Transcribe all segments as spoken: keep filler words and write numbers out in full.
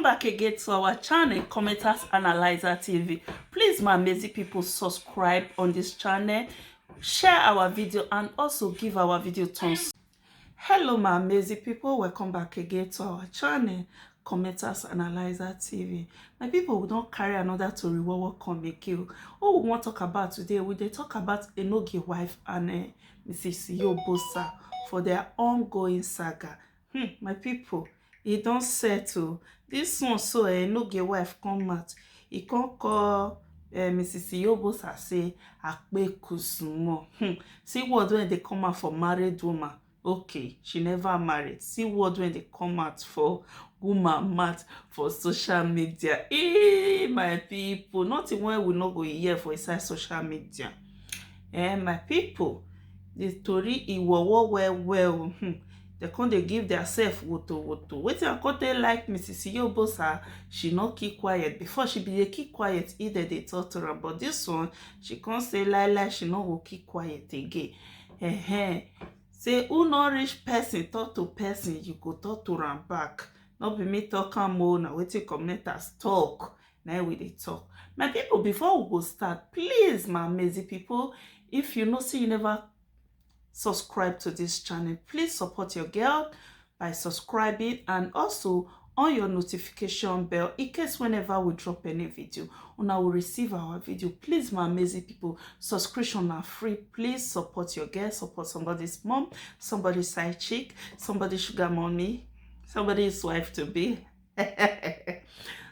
back again to our channel, Commenters Analyzer T V. Please, my amazing people, subscribe on this channel, share our video, and also give our video thumbs. Hello, my amazing people, welcome back again to our channel, Commenters Analyzer T V. My people, we don carry another tori wowo come again. What we wan talk about today, we dey talk about Enogie wife and, eh, Missus Iyobosa for their ongoing saga. Hmm, my people, e don settle. This one so, eh, Enogie wife come out. E come call, eh, Missus Iyobosa say, "Akpeku small." Hmm, see word wey dey come out for married woman. Okay, she never married. See word wey dey come out for woman mouth for social media. Eh, my people, nothing wey we no go hear for inside social media. Eh, my people, the tori e wowo well well. Hmm. They come dey give theirself woto woto. Wetin I come take like Missus Iyobosa, she no keep quiet. Before, she be dey keep quiet if dem dey talk to am, but this one, she come say lie lie, she no go keep quiet again. Ehen. Say who no reach person talk to person, you go talk to am back. No be me talk am o, na wetin commenters talk, na im we dey talk. My people, before we go start, please, my amazing people, if you know say you never subscribe to this channel, please support your girl by subscribing and also on your notification bell in case whenever we drop any video, una will receive our video. Please, my amazing people, subscription na free. Please support your girl, support somebody's mom, somebody's side chick, somebody's sugar mommy, somebody's wife to be.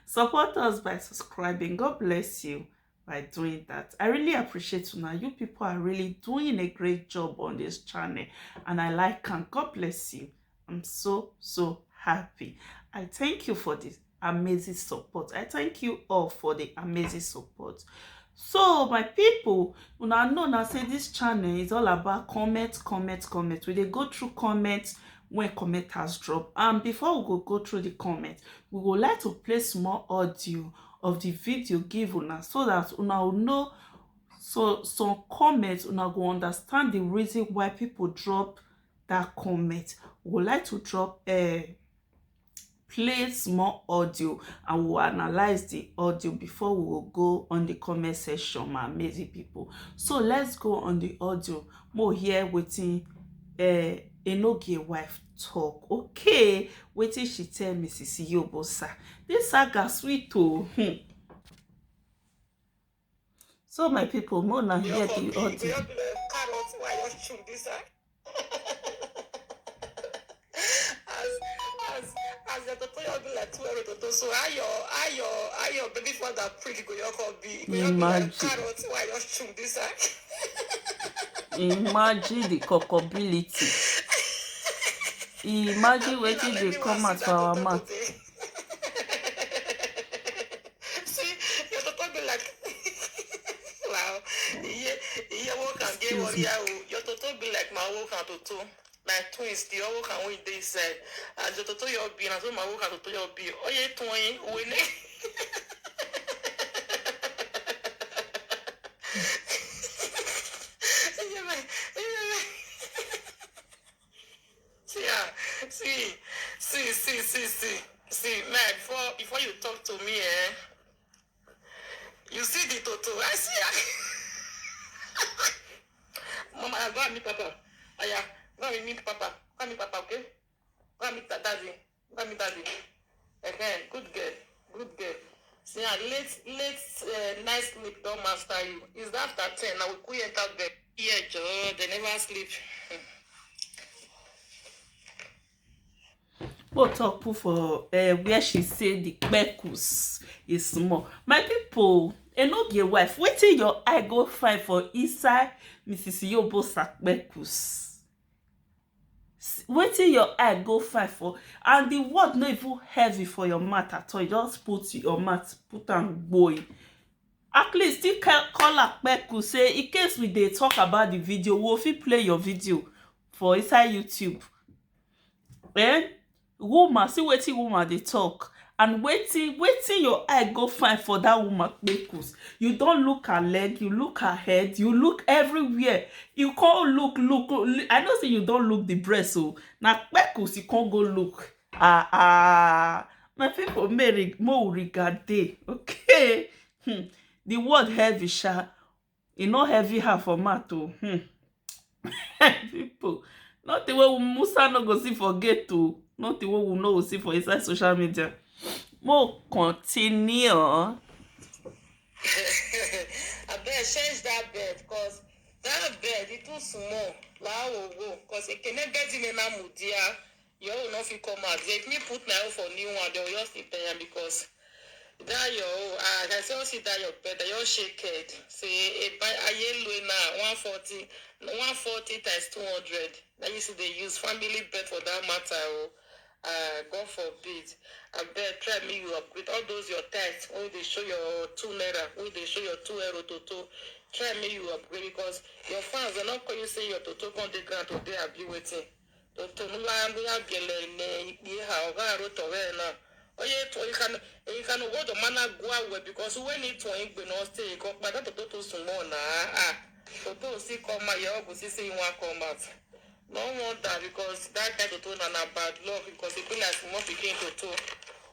Support us by subscribing. God bless you by doing that. I really appreciate una. You people are really doing a great job on this channel, and I like am. God bless you. I'm so, so happy. I thank you for this amazing support. I thank you all for the amazing support. So, my people, una know na say this channel is all about comment, comment, comment. We dey go through comments when commenters drop. And before we go go through the comments, we go like to play small audio of the video give una so that una will know so some comments, una go understand the reason why people drop that comment. We go like to drop, eh, play small audio and we'll analyze the audio before we will go on the comment section, my amazing people. So let's go on the audio. Mo hear wetin, eh, Enogie wife talk. Okay, wetin she tell Missus Iyobosa. This saga sweet o. Hmm. So, my people, mo na hear the audio. Carrot, why you shoot this, eh? As, as, as your toto, you be like two euro toto. So, how your, how your, how your baby father prick go your call be? Go your be like, imagine. Carrot, why you shoot this, eh? Imagine the cockability. Imagine wetin dey come out for our mouth. See, your toto be like, wow. Iye, iye, work and get worry, oh. Your toto be like my work and toto. Like twins, the work and wey dey inside. As your toto your be, na so my work and toto your be. Oh, yeah, twin, when See, ah, see, see, see, see, see, see, man, before, before you talk to me, eh? You see the toto, I see, ah. Mama, go and meet Papa. Aya, go and meet Papa. Go and meet Papa, okay? Go and meet Daddy. Go and meet Daddy. Again, good girl, good girl. See, ah, late, late, eh, night sleep don master you. Is that after ten? Now we could enter bed. Yeah, Joe, they never sleep. Mo talk put for, eh, where she say the kpekus is small. My people, Enogie wife, wetin your eye go find for inside Missus Iyobosa kpekus? S-, wetin your eye go find for? And the word no even heavy for your mouth at all. You just put your mouth, put am gboing. At least still ca-, call her kpeku, say in case we dey talk about the video, we fit play your video for inside YouTube. Eh? Woman, see wetin woman dey talk. And wetin, wetin your eye go find for that woman kpekus? You don look her leg, you look her head, you look everywhere. You come look, look, look. I know say you don look the breast, so na kpekus you come go look. Ah, ah. My people, may re- mo regard dey, okay. Hmm. The word heavy sha, e no heavy her for mouth o. Hmm. People, nothing wey Musa no go see for gate o, nothing wey we no go see for inside social media. Mo continue. Abeg, change that bed, cause that bed e too small. Lawo wo, cause ekene bed me na mudia. Your own no fit come out. If me put my own for new one, they will just sleep there because that your own. Ah, I say, see that your bed, they all shake head. Say, eh, buy a yellow now, one forty, one forty times two hundred. Now you see they use family bed for that matter. Oh. Uh, God forbid. I beg, try me you upgrade all those your tights. When they show your two naira, when they show your two euro toto, try me you upgrade because your fans are not call you say your toto on the ground today. I be waiting. Toto nula nula gele ne ye ha oga ro to we na. Oye to you can you can go to mana go away because when it to him be no stay go but that toto to sumo na ah. Toto si come my your go see say you want come out. No wonder because that guy toto na na bad luck because he be like small pikin toto.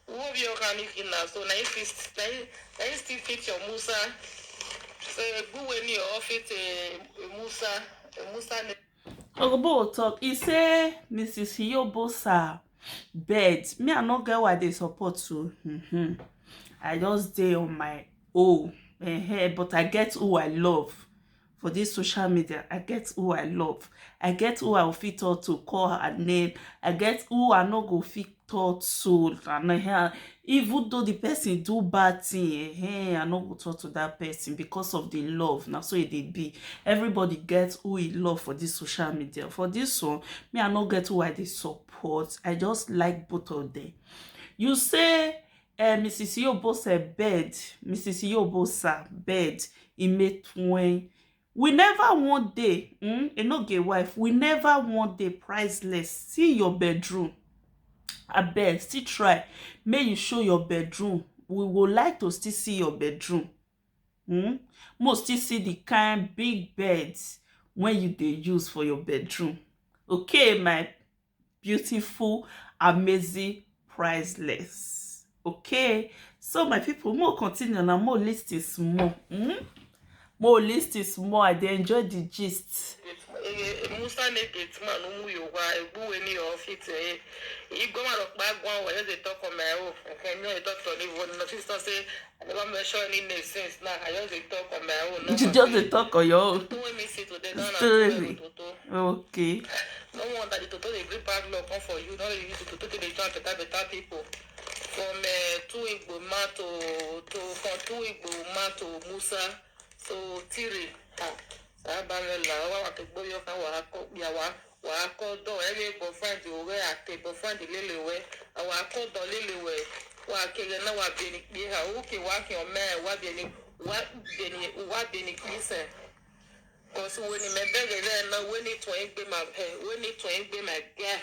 Who be your kind of na so na if it's na if na if still fit your Musa. So good when your office a Musa a Musa. Ogobo talk, he say Missus Hiyobosa bed. Me, I no get why they support too. Mm-hmm. I just dey on my own. Eh, but I get who I love for this social media. I get who I love. I get who I fit talk to, call her name. I get who I no go fit talk to. And eh, even though the person do bad thing, eh, I no go talk to that person because of the love. Now so it dey be. Everybody gets who he love for this social media. For this one, me, I no get who I dey support. I just like both of them. You say uh, Missus Iyobosa bed, Missus Iyobosa bed, he made when we never one day, mm, e no get wife, we never one day priceless. See your bedroom. I beg, still try. May you show your bedroom. We would like to still see your bedroom. Mm? Most still see the kind big beds when you dey use for your bedroom. Okay, my beautiful, amazing, priceless. Okay, so my people, more continue now, more list is more. Mm? More list is more. I dey enjoy the gist. Musa ne gate man umu yo wa egbu we ni office eh. Igbo ma lo pa gwan wa just dey talk on my own. Okay, no dey talk to anyone. No fit talk say I never mention any name since now. I just dey talk on my own. You just dey talk on your own. Don't me see today. No, Story. Toto. Okay. No wonder the toto dey bring bad luck come for you. No dey use the toto dey join better better people. From uh, two Igbo man to to from two Igbo man to Musa. So tiri ha. Sabanela wa wa ke boyo kan wa ko ya wa wa ko do ebe boyfriend o we ate boyfriend lele we wa ko do lele we wa ke na wa beni bi ha o ke wa ke o me wa beni wa beni wa beni kise. Cause when me beg there na when it to egbe my pay when it to egbe my girl.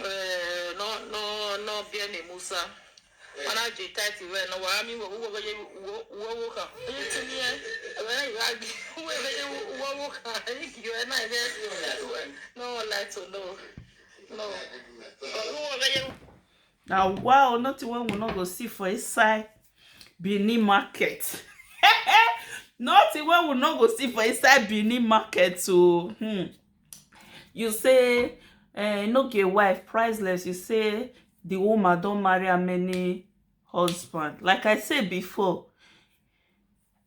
Eh, no no no beni Musa. Mana je tight we no wa mi wo wo wo wo wo ka. Iti ni e. We ya gi wo we wo wo ka. Iki we na ge. No like to know. No. Wo we Now, wow, nothing when we no go see for inside Benin market. Nothing when we no go see for inside Benin market. So, hmm. You say, eh, no get wife priceless. You say the woman don't marry how many husband. Like I said before,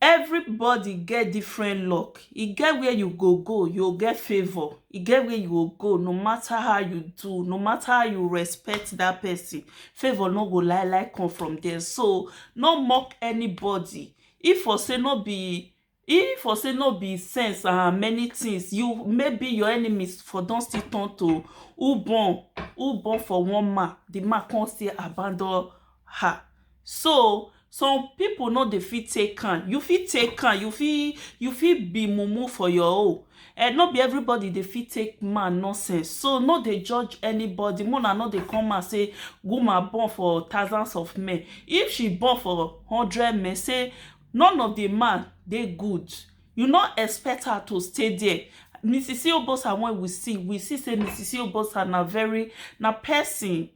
everybody get different luck. E get where you go go, you get favor. E get where you go go, no matter how you do, no matter how you respect that person, favor no go lie lie come from there. So no mock anybody. If for say no be if for say no be sense and many things, you maybe your enemies for don still turn to who born who born for one man, the man come still abandon her. So some people no dey fit take am. You fit take am, you fit you fit be mumu for your own. And no be everybody dey fit take man nonsense. So no dey judge anybody. Mona no dey come and say woman born for thousands of men. If she born for hundred men, say none of the man dey good. You no expect her to stay there. Missus Iyobosa, when we see, we see say Missus Iyobosa na very na person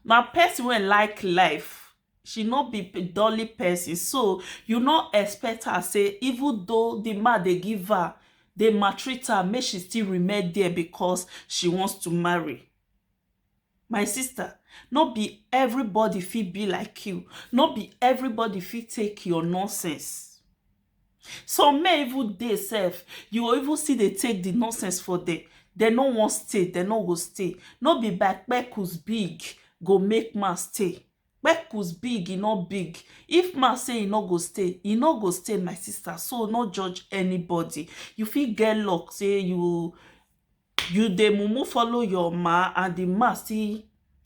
Na person wey like life, she no be p- dolly person, so you no expect her say even though the man dey give her, dey maltreat her, make she still remain there because she wants to marry. My sister, no be everybody fit be like you. No be everybody fit take your nonsense. Some men even dey sef, you go even see dey take the nonsense for them. They no wan stay, they no go stay. No be by kpekus big go make man stay. Kpekus big, e no big. If man say e no go stay, e no go stay, my sister. So no judge anybody. You fit get luck say you you dey mumu follow your ma, and the ma still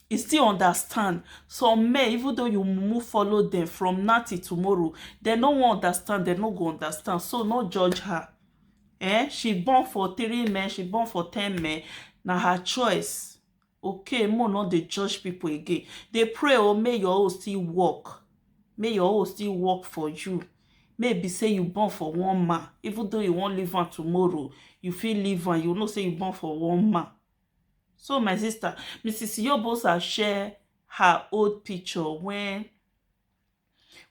e still understand. Some men, even though you mumu follow them from now till tomorrow, they no wan understand, they no go understand. So no judge her. Eh, she born for three men, she born for ten men. Na her choice. Okay, mo no dey judge people again. Dey pray, oh, may your own still work. May your own still work for you. Maybe say you born for one man, even though you wan leave am tomorrow, you fit leave am. You know say you born for one man. So my sister, Mrs Yobosa share her old picture when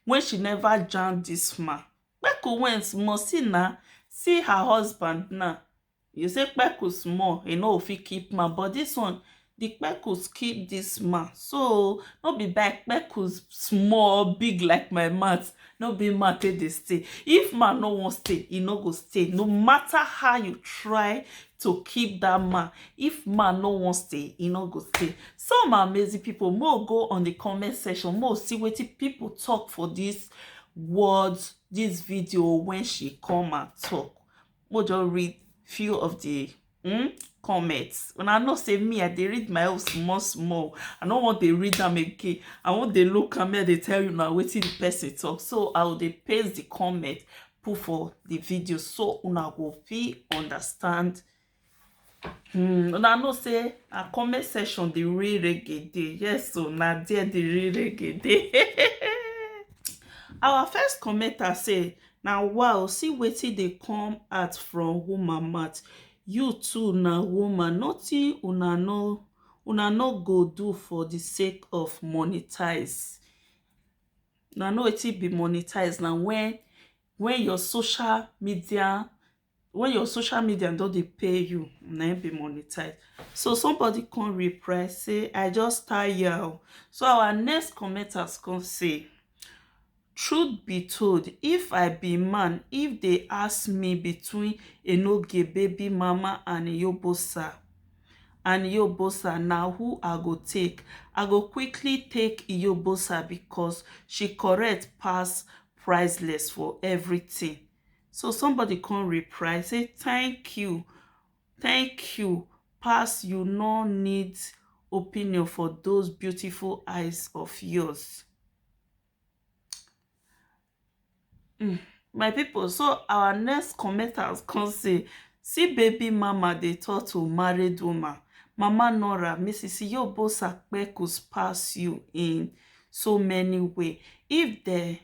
when she never jam this man. Kpeku went small, see na, see her husband now. You say kpeku small, e no fit keep man, but this one, the kpekus keep this man. So no be by kpekus small big like my mouth, no be man take dey stay. If man no wan stay, e no go stay. No matter how you try to keep that man, if man no wan stay, e no go stay. So my amazing people, mo go on the comment section, mo see wetin people talk for this word, this video when she come and talk. Mo just read few of the um comments. Una know say me, I dey read my own small small. I no wan dey read am again. I wan dey look am, make I dey tell una wetin the person talk. So I go dey paste the comment put for the video so una go fit understand. Hmm, una know say our comment section dey real reggae dey. Yes, so na there the real reggae dey. Our first commenter say, "Na wow, see wetin dey come out from woman mouth. You too na woman, nothing una no una no go do for the sake of monetize." Una know wetin be monetize? Na when when your social media when your social media don dey pay you, na im be monetize. So somebody come reply say, "I just tire o." So our next commenters come say, "Truth be told, if I be man, if they ask me between Enoge baby mama and Iyobosa, and Iyobosa, na who I go take? I go quickly take Iyobosa because she correct pass Priceless for everything." So somebody come reply say, "Thank you, thank you, pass, you no need opinion for those beautiful eyes of yours." Mm. My people, so our next commenters come say, "See baby mama dey talk to married woman. Mama Nora, Mrs Yobosa kpekus pass you in so many way. If they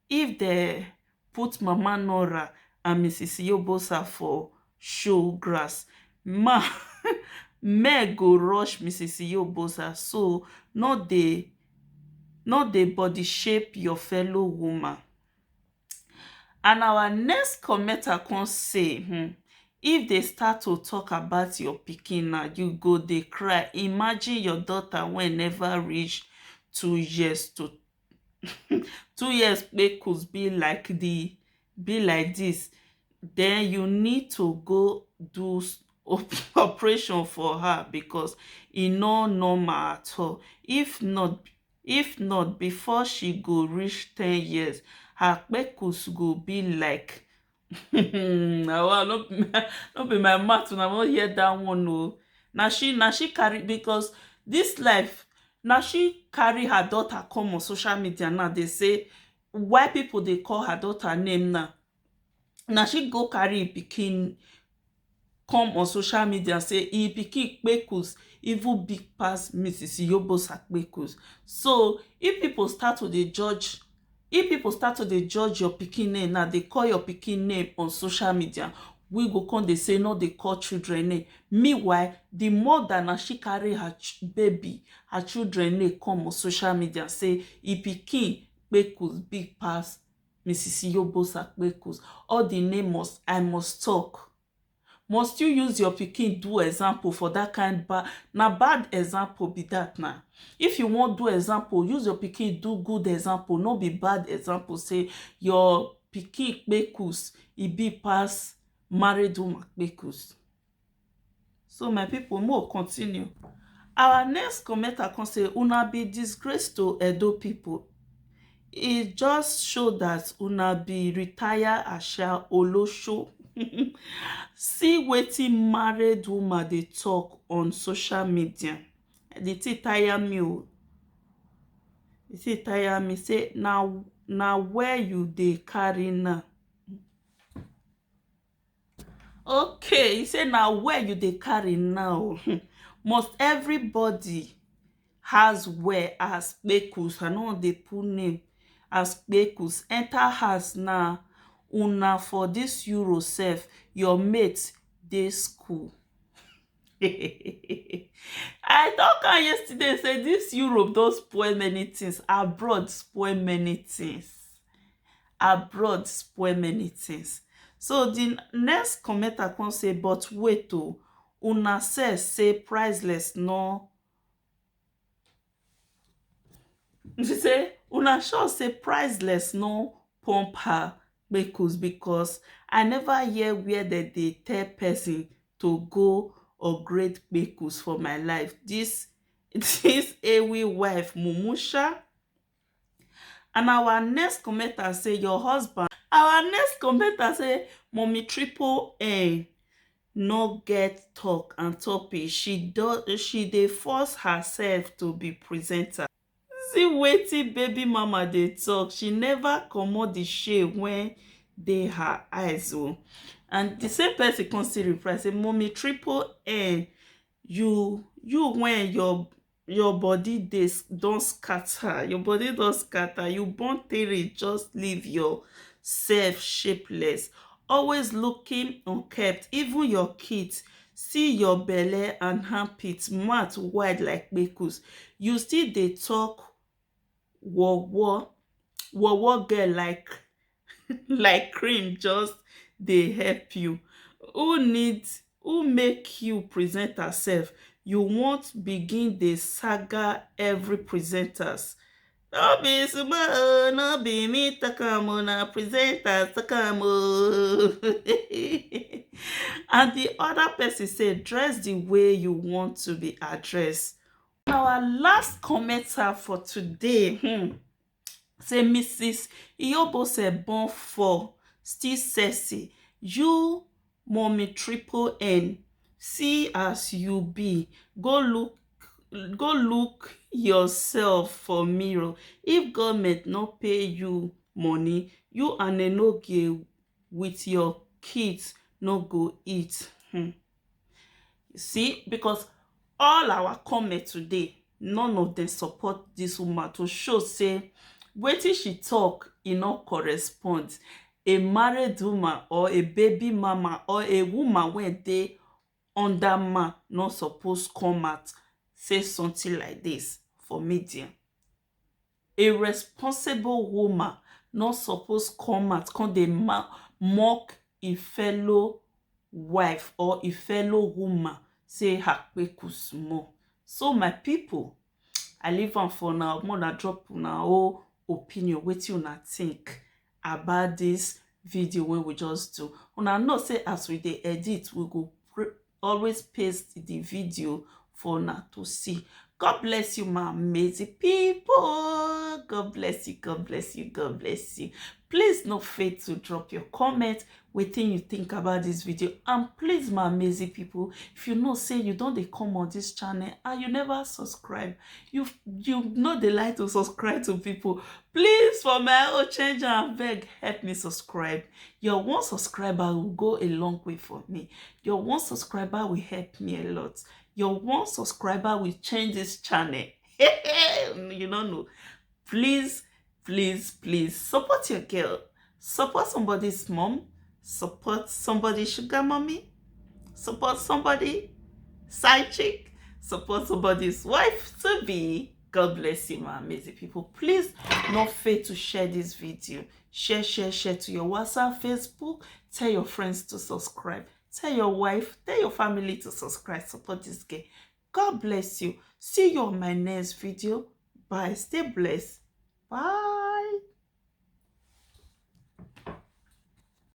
if they put Mama Nora and Mrs Yobosa for show grass, ma men go rush Mrs Yobosa, so no dey no dey body shape your fellow woman." And our next commenter come say, hmm, "If they start to talk about your pikin now, you go dey cry. Imagine your daughter wey never reach two years to two years kpekus be like the be like this, then you need to go do s- op- operation for her because e no normal at all. If not, if not, before she go reach ten years, her kpekus go be like." Awa, no be my- no be my mouth una wan hear that one o. Na she na she carry, because this life, na she carry her daughter come on social media now dey say, why people dey call her daughter name now? Na she go carry im pikin come on social media say im pikin kpekus even big pass Mrs Yobosa kpekus. So if people start to dey judge if people start to dey judge your pikin name now, dey call your pikin name on social media, We go come dey say no dey call children name. Meanwhile, the mother na she carry her ch- baby, her children name come on social media say e pikin kpekus big pass Missus Iyobosa kpekus. All the name must, I must talk. Must you use your pikin do example for that kind bad? Na bad example be that na. If you wan do example, use your pikin do good example, no be bad example. Say your pikin kpekus e big pass married woman kpekus. So my people, make we continue. Our next commenter come say una be disgrace to Edo people. E just show that una be retire asha olosho. See wetin married woman dey talk on social media. The thing tire me o. The thing tire me say na na where you dey carry now. Okay, he say na where you dey carry now. Must everybody has where as kpekus? I no wan dey put name as kpekus. Enter house now. Una for this Euro sef, your mate dey school. I talk am yesterday say this Europe don spoil many things. Abroad spoil many things. Abroad spoil many things. So the next commenter come say, but wait o, una sef say priceless no. She say una sure say priceless no pump her kpekus, because I never hear where dem dey tell person to go upgrade kpekus for my life. This this Ewi wife mumusha. And our next commenter say your husband. Our next commenter say Mommy Triple N no get talk and topic. She do she dey force herself to be presenter. See wetin baby mama dey talk. She never comot the shame when dey her eyes o. And the same person come still reply say, Mommy Triple N, you you when your your body dey s- don scatter, your body don scatter, you born three, just leave yourself shapeless, always looking unkept, even your kids see your belle and armpit mat wide like kpekus, you still dey talk wowo wowo girl like like cream just dey help you. Who need who make you present herself? You want begin dey saga every presenters. No be small o, no be me talk am o, na presenters talk am o. And the other person say, dress the way you want to be addressed. Our last commenter for today, hmm, say Missus Iyobose born for still sexy. You, Mommy Triple N, see as you be. Go look go look yourself for mirror. If government no pay you money, you and Enogie with your kids no go eat. Hmm. See, because all our comment today, none of them support this woman to show say wetin she talk e no correspond. A married woman or a baby mama or a woman wey dey under man no suppose come out say something like this for media. A responsible woman no suppose come out come dey ma- mock a fellow wife or a fellow woman say her kpeku small. So my people, I leave am for now. More na drop una own opinion, wetin una think about this video wey we just do. Una know say as we dey edit, we go pre- always paste the video for una to see. God bless you, my amazing people. God bless you, God bless you, God bless you. Please no fail to drop your comment, wetin you think about this video. And please, my amazing people, if you know say you don dey come on this channel and you never subscribe, you you no dey like to subscribe to people, please, for my own change, abeg help me subscribe. Your one subscriber will go a long way for me. Your one subscriber will help me a lot. Your one subscriber will change this channel. You no know. Please, please, please support your girl. Support somebody's mom. Support somebody sugar mommy, support somebody side chick, support somebody's wife to be. God bless you, my amazing people. Please not fail to share this video. Share, share, share to your WhatsApp, Facebook. Tell your friends to subscribe. Tell your wife, tell your family to subscribe. Support this girl. God bless you. See you on my next video. Bye. Stay blessed. Bye.